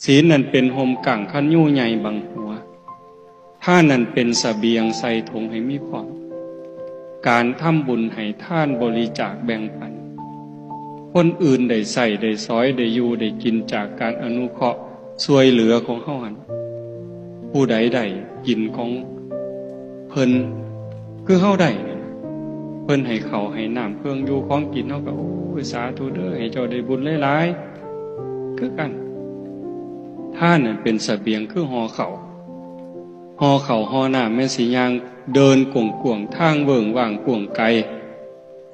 ສີນນັ້ນເປັນຮົ່ມກັ້ງຄັນຍຸງໃຫຍ່ບັງຫົວ, ທານນັ້ນເປັນສະບຽງໃສ່ຖົງໃຫ້ມີພ້ອມ. ການທຳບຸນໃຫ້ທານບໍລິຈາກແບ່ງປັນ, ຄົນອື່ນໄດ້ໃຊ້ໄດ້ສອຍໄດ້ຢູ່ໄດ້ກິນຈາກການອະນຸເຄາະຊ່ວຍເຫຼືອຂອງເຮົາຫັ້ນ, ຜູ້ໃດໄດ້ກິນຂອງເພິ່ນຄືເຮົາໄດ້ນີ້, ເພິ່ນໃຫ້ເຂົ້າໃຫ້ນ້ຳເຄື່ອງຢູ່ຂອງກິນ ເຮົາກໍ ໂອ້ຍ ສາທຸເດີ ໃຫ້ເຈົ້າໄດ້ບຸນຫຼາຍໆ ຄືກັນ. ທານນັ້ນເປັນສະບຽງຄືຫໍ່ເຂົ້າ, ຫໍ່ເຂົ້າຫໍ່ນ້ຳແມ່ນຊິຍ່າງເດີນກວ້າງໆ ທາງເວີ້ງວ່າງກວ້າງໄກ,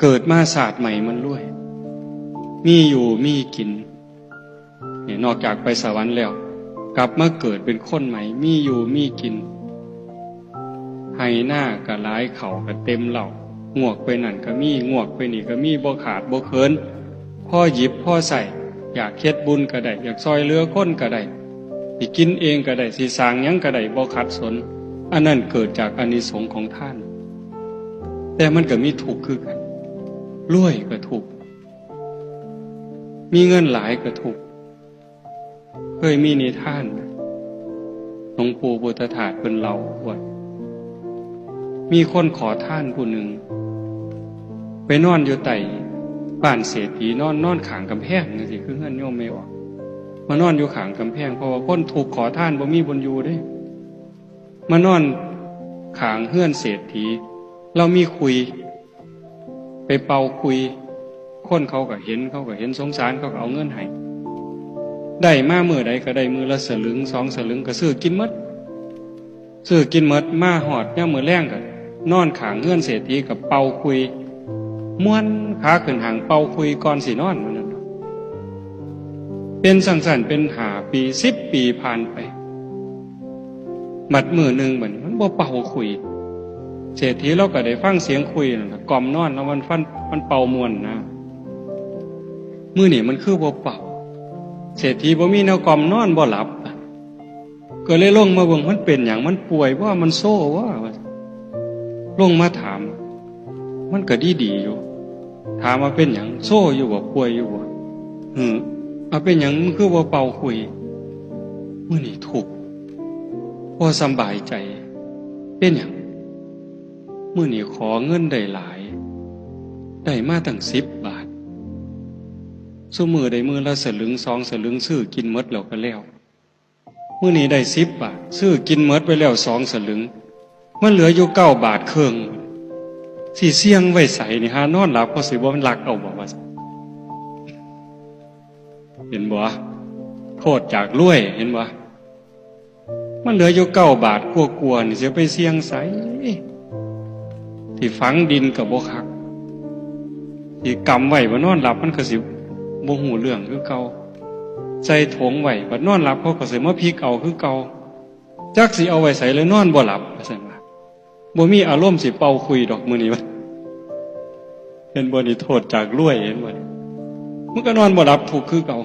ເກີດມາຊາດໃໝ່ມັນລວຍ ມີຢູ່ມີກິນ. ນີ້ນອກຈາກໄປສະຫວັນແລ້ວ ກັບມາເກີດເປັນຄົນໃໝ່ ມີຢູ່ມີກິນ, ໄຮ່ນາກໍຫຼາຍ ເຂົ້າກໍເຕັມເລົ້າ, ງວກໄປນັ້ນກໍມີ ງວກໄປນີ້ກໍມີ ບໍ່ຂາດບໍ່ເຂີນ, ພໍຫຍິບພໍໃຊ້, ຢາກເຮັດບຸນກໍໄດ້ ຢາກຊ່ອຍເຫຼືອຄົນກໍໄດ້, ຊິກິນເອງກໍໄດ້ ຊິສ້າງຫຍັງກໍໄດ້ ບໍ່ຂັດສົນ. ອັນນັ້ນເກີດຈາກອານິສົງຂອງທານ. ແຕ່ມັນກໍມີທຸກຄືກັນ, ລວຍກໍທຸກ ມີເງິນຫຼາຍກໍທຸກ. ເຄີຍມີນິທານ ຫຼວງປູ່ພຸດທະທາດເພິ່ນເລົ່າວ່າ ມີຄົນຂໍທານຜູ້ໜຶ່ງ ໄປນອນຢູ່ໃຕ້ບ້ານເສດຖີ ນອນ ນອນຂ້າງກຳແພງຈັ່ງຊີ້ ຄືເຮືອນໂຍມແມ່ອອກ, ມານອນຢູ່ຂ້າງກຳແພງ ເພາະວ່າຄົນທຸກ ຂໍທານບໍ່ມີບ່ອນຢູ່ເດ້. ມານອນຂ້າງເຮືອນເສດຖີ ລາວມີຂຸຍ ໄປເປົ່າຂຸຍ, ຄົນເຂົາກໍເຫັນ ເຂົາກໍເຫັນສົງສານ ເຂົາກໍເອົາເງິນໃຫ້. ໄດ້ມາມື້ໃດກໍໄດ້ມື້ລະສະລຶງສອງສະລຶງ ກໍຊື້ກິນໝົດ. ຊື້ກິນໝົດ ມາຮອດຍາມມື້ແລງກໍນອນຂ້າງເຮືອນເສດຖີ ກໍເປົ່າຂຸຍ, ມ້ວນຂາຂຶ້ນຫ້າງເປົ່າຂຸຍກ່ອນຊິນອນ ມື້ນັ້ນ. ເປັນຈັ່ງຊັ້ນເປັນຫ້າປີ ສິບປີຜ່ານໄປ. ບັດມື້ໜຶ່ງບັດນີ້ມັນບໍ່ເປົ່າຂຸຍ, ເສດຖີລາວກໍໄດ້ຟັງສຽງຂຸຍນັ້ນລະ ກ່ອມນອນລາວ ມັນຟັນ ມັນເປົ່າມ່ວນນະ. ມື້ນີ້ມັນຄືບໍ່ເປົ່າ, ເສດຖີບໍ່ມີແນວກ່ອມນອນ ບໍ່ຫຼັບ, ກໍເລີຍລົງມາເບິ່ງ ມັນເປັນຫຍັງ? ມັນປ່ວຍບໍ່? ມັນໂຊບໍ່? ວ່າຊັ້ນ. ລົງມາຖາມ ມັນກໍດີໆຢູ່. ຖາມວ່າເປັນຫຍັງ? ໂຊຢູ່ບໍ່? ປ່ວຍຢູ່ບໍ່? ຫື ເອົາ ເປັນຫຍັງ? ມັນຄືບໍ່ເປົ່າຂຸຍ? ມື້ນີ້ທຸກ ບໍ່ສຳບາຍໃຈ. ເປັນຫຍັງ? ມື້ນີ້ຂໍເງິນໄດ້ຫຼາຍ, ໄດ້ມາຕັ້ງສິບບາດ. ຊຸມື້ໄດ້ມື້ລະສະລຶງສອງສະລຶງ ຊື້ກິນໝົດແລ້ວກໍແລ້ວ. ມື້ນີ້ໄດ້ສິບບາດ ຊື້ກິນໝົດໄປແລ້ວສອງສະລຶງ, ມັນເຫຼືອຢູ່ເກົ້າບາດເຄິ່ງ. ຊິສ່ຽງໄວ້ໃສນີ້? ຫານອນຫຼັບເຂົາຊິບໍ່ ມັນລັກເອົາບໍ່? ວ່າຊັ້ນ. ເຫັນບໍ່? ໂທດຈາກລວຍ ເຫັນບໍ່? ມັນເຫຼືອຢູ່ເກົ້າບາດກວ່າໆນີ້ ຊິໄປສ່ຽງໃສ? ຊິຝັງດິນກໍບໍ່ຄັກ, ຊິກຳໄວ້ ບັດນອນຫຼັບມັນກໍຊິບໍ່ຮູ້ເລື່ອງຄືເກົ່າ. ໃສ່ຖົງໄວ້ ບັດນອນຫຼັບເຂົາກໍຊິມາພິກເອົາຄືເກົ່າ. ຈັກຊິເອົາໄວ້ໃສ ແລ້ວນອນບໍ່ຫຼັບ ວ່າຊັ້ນວ່າ. ບໍ່ມີອາລົມຊິເປົ່າຂຸຍດອກມື້ນີ້. ເຫັນບໍ່ນີ້? ໂທດຈາກລວຍ ເຫັນບໍ່ນີ້? ມັນກໍນອນບໍ່ຫຼັບ ທຸກຄືເກົ່າ.